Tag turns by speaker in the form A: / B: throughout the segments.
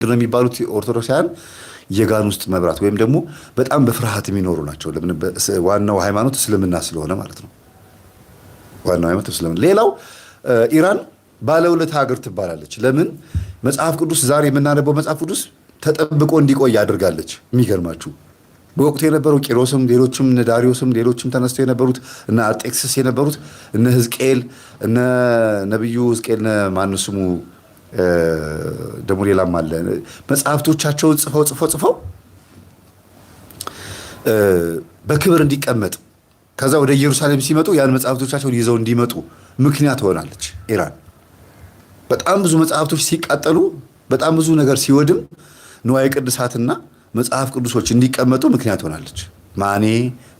A: ምንድነው የሚባሉት? ኦርቶዶክሳውያን የጋን ውስጥ መብራት ወይም ደግሞ በጣም በፍርሃት የሚኖሩ ናቸው። ለምን? ዋናው ሃይማኖት እስልምና ስለሆነ ማለት ነው። ዋናው ሃይማኖት እስልምና። ሌላው ኢራን ባለውለታ ሀገር ትባላለች። ለምን? መጽሐፍ ቅዱስ፣ ዛሬ የምናነበው መጽሐፍ ቅዱስ ተጠብቆ እንዲቆይ አድርጋለች። የሚገርማችሁ በወቅቱ የነበረው ቂሮስም፣ ሌሎችም፣ እነ ዳሪዮስም፣ ሌሎችም ተነስተው የነበሩት፣ እነ አርጤክስስ የነበሩት፣ እነ ሕዝቅኤል፣ እነ ነቢዩ ሕዝቅኤል፣ ማነው ስሙ ደግሞ ሌላም አለ፣ መጽሐፍቶቻቸውን ጽፈው ጽፈው ጽፈው በክብር እንዲቀመጥ፣ ከዛ ወደ ኢየሩሳሌም ሲመጡ ያን መጽሐፍቶቻቸውን ይዘው እንዲመጡ ምክንያት ሆናለች ኢራን። በጣም ብዙ መጽሐፍቶች ሲቃጠሉ፣ በጣም ብዙ ነገር ሲወድም ንዋየ ቅድሳትና መጽሐፍ ቅዱሶች እንዲቀመጡ ምክንያት ሆናለች። ማኔ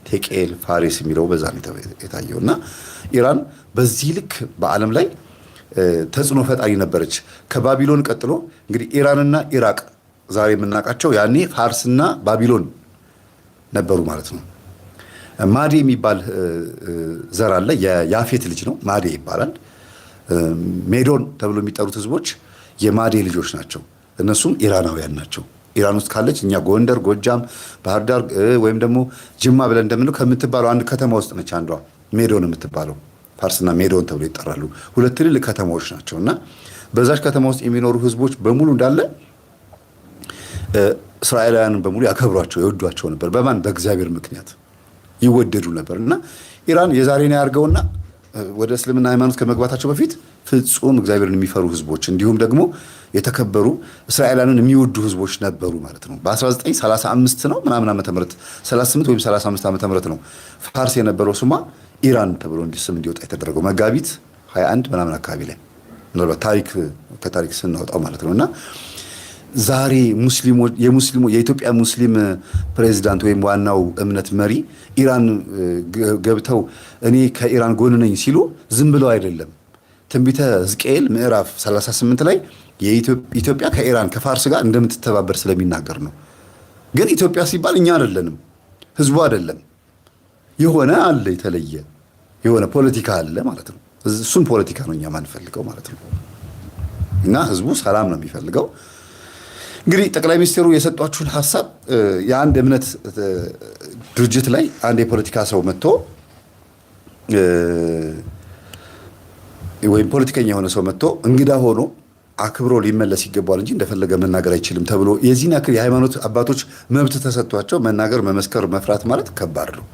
A: ቴቄል ፋሬስ የሚለው በዛ ነው የታየው። እና ኢራን በዚህ ልክ በዓለም ላይ ተጽዕኖ ፈጣሪ ነበረች። ከባቢሎን ቀጥሎ እንግዲህ ኢራንና ኢራቅ ዛሬ የምናውቃቸው ያኔ ፋርስና ባቢሎን ነበሩ ማለት ነው። ማዴ የሚባል ዘር አለ። የያፌት ልጅ ነው፣ ማዴ ይባላል። ሜዶን ተብሎ የሚጠሩት ህዝቦች የማዴ ልጆች ናቸው። እነሱም ኢራናውያን ናቸው። ኢራን ውስጥ ካለች እኛ ጎንደር፣ ጎጃም፣ ባህር ዳር ወይም ደግሞ ጅማ ብለን እንደምንለው ከምትባለው አንድ ከተማ ውስጥ ነች አንዷ ሜዶን የምትባለው። ፋርስና ሜዶን ተብሎ ይጠራሉ። ሁለት ትልልቅ ከተማዎች ናቸው። እና በዛች ከተማ ውስጥ የሚኖሩ ህዝቦች በሙሉ እንዳለ እስራኤላውያንን በሙሉ ያከብሯቸው፣ ይወዷቸው ነበር። በማን? በእግዚአብሔር ምክንያት ይወደዱ ነበር። እና ኢራን የዛሬን ያርገውና ወደ እስልምና ሃይማኖት ከመግባታቸው በፊት ፍጹም እግዚአብሔርን የሚፈሩ ህዝቦች፣ እንዲሁም ደግሞ የተከበሩ፣ እስራኤላንን የሚወዱ ህዝቦች ነበሩ ማለት ነው። በ1935 ነው ምናምን ዓመተ ምህረት፣ 38 ወይም 35 ዓመተ ምህረት ነው ፋርስ የነበረው ስሟ ኢራን ተብሎ እንዲስም እንዲወጣ የተደረገው፣ መጋቢት 21 ምናምን አካባቢ ላይ፣ ምናልባት ታሪክ ከታሪክ ስናወጣው ማለት ነው። እና ዛሬ ሙስሊሞች የሙስሊሙ የኢትዮጵያ ሙስሊም ፕሬዚዳንት ወይም ዋናው እምነት መሪ ኢራን ገብተው እኔ ከኢራን ጎን ነኝ ሲሉ ዝም ብለው አይደለም። ትንቢተ ሕዝቅኤል ምዕራፍ 38 ላይ የኢትዮጵያ ከኢራን ከፋርስ ጋር እንደምትተባበር ስለሚናገር ነው። ግን ኢትዮጵያ ሲባል እኛ አይደለንም፣ ህዝቡ አይደለም። የሆነ አለ፣ የተለየ የሆነ ፖለቲካ አለ ማለት ነው። እሱን ፖለቲካ ነው እኛ ማንፈልገው ማለት ነው። እና ህዝቡ ሰላም ነው የሚፈልገው። እንግዲህ ጠቅላይ ሚኒስትሩ የሰጧችሁን ሀሳብ፣ የአንድ እምነት ድርጅት ላይ አንድ የፖለቲካ ሰው መጥቶ ወይም ፖለቲከኛ የሆነ ሰው መጥቶ እንግዳ ሆኖ አክብሮ ሊመለስ ይገባዋል እንጂ እንደፈለገ መናገር አይችልም ተብሎ የዚህን ያክል የሃይማኖት አባቶች መብት ተሰጥቷቸው መናገር፣ መመስከር መፍራት ማለት ከባድ ነው።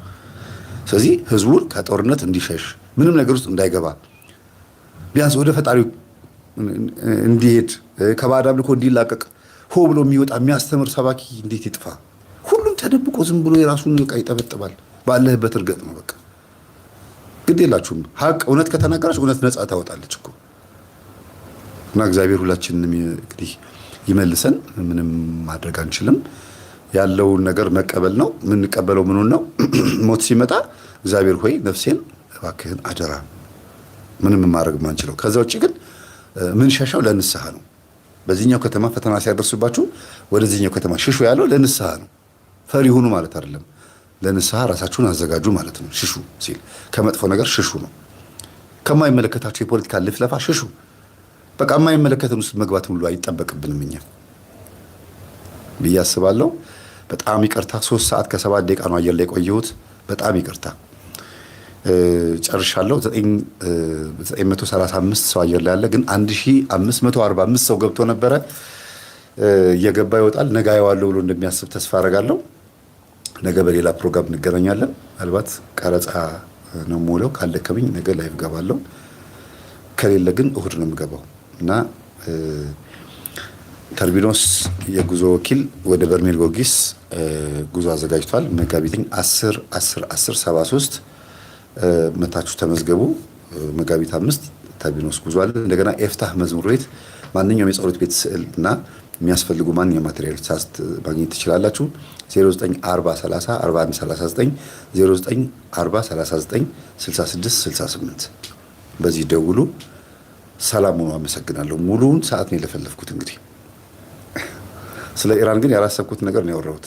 A: ስለዚህ ህዝቡን ከጦርነት እንዲሸሽ፣ ምንም ነገር ውስጥ እንዳይገባ፣ ቢያንስ ወደ ፈጣሪው እንዲሄድ፣ ከባዕድ አምልኮ እንዲላቀቅ ሆ ብሎ የሚወጣ የሚያስተምር ሰባኪ እንዴት ይጥፋ? ሁሉም ተደብቆ ዝም ብሎ የራሱን ዕቃ ይጠበጥባል። ባለህበት እርገጥ ነው በቃ። ግድ የላችሁም። ሀቅ እውነት ከተናገራችሁ እውነት ነፃ ታወጣለች እኮ። እና እግዚአብሔር ሁላችንንም እንግዲህ ይመልሰን። ምንም ማድረግ አንችልም። ያለውን ነገር መቀበል ነው። የምንቀበለው ምኑን ነው? ሞት ሲመጣ እግዚአብሔር ሆይ ነፍሴን እባክህን አደራ። ምንም ማድረግ ማንችለው። ከዛ ውጭ ግን ምንሸሸው ለንስሐ ነው። በዚህኛው ከተማ ፈተና ሲያደርሱባችሁ ወደዚህኛው ከተማ ሽሹ ያለው ለንስሐ ነው። ፈሪ ሁኑ ማለት አይደለም። ለንስሐ ራሳችሁን አዘጋጁ ማለት ነው። ሽሹ ሲል ከመጥፎ ነገር ሽሹ ነው። ከማይመለከታችሁ የፖለቲካ ልፍለፋ ሽሹ። በቃ የማይመለከትን ውስጥ መግባት ሁሉ አይጠበቅብንም እኛ ብዬ አስባለሁ። በጣም ይቅርታ፣ 3 ሰዓት ከ7 ደቂቃ ነው አየር ላይ የቆየሁት። በጣም ይቅርታ፣ ጨርሻለሁ። 935 ሰው አየር ላይ አለ፣ ግን 1545 ሰው ገብቶ ነበረ። እየገባ ይወጣል። ነገ አየዋለሁ ብሎ እንደሚያስብ ተስፋ አደርጋለሁ። ነገ በሌላ ፕሮግራም እንገናኛለን። ምናልባት ቀረጻ ነው የምውለው። ካልደከመኝ ነገ live ገባለሁ። ከሌለ ግን እሁድ ነው የምገባው። እና ተርቢኖስ የጉዞ ወኪል ወደ በርሜል ጊዮርጊስ ጉዞ አዘጋጅቷል። መጋቢት 10 10 10 73 መታችሁ ተመዝገቡ። መጋቢት 5 ተርቢኖስ ጉዞ አለ። እንደገና ኤፍታህ መዝሙር ቤት ማንኛውም የጸሎት ቤት ስዕል እና የሚያስፈልጉ ማንኛውም material ማግኘት ትችላላችሁ። 0940 30 41 39፣ 09 40 39 66 68 በዚህ ደውሉ። ሰላም ሆኖ አመሰግናለሁ። ሙሉውን ሰዓት ነው የለፈለፍኩት። እንግዲህ ስለ ኢራን ግን ያላሰብኩት ነገር ነው ያወራሁት።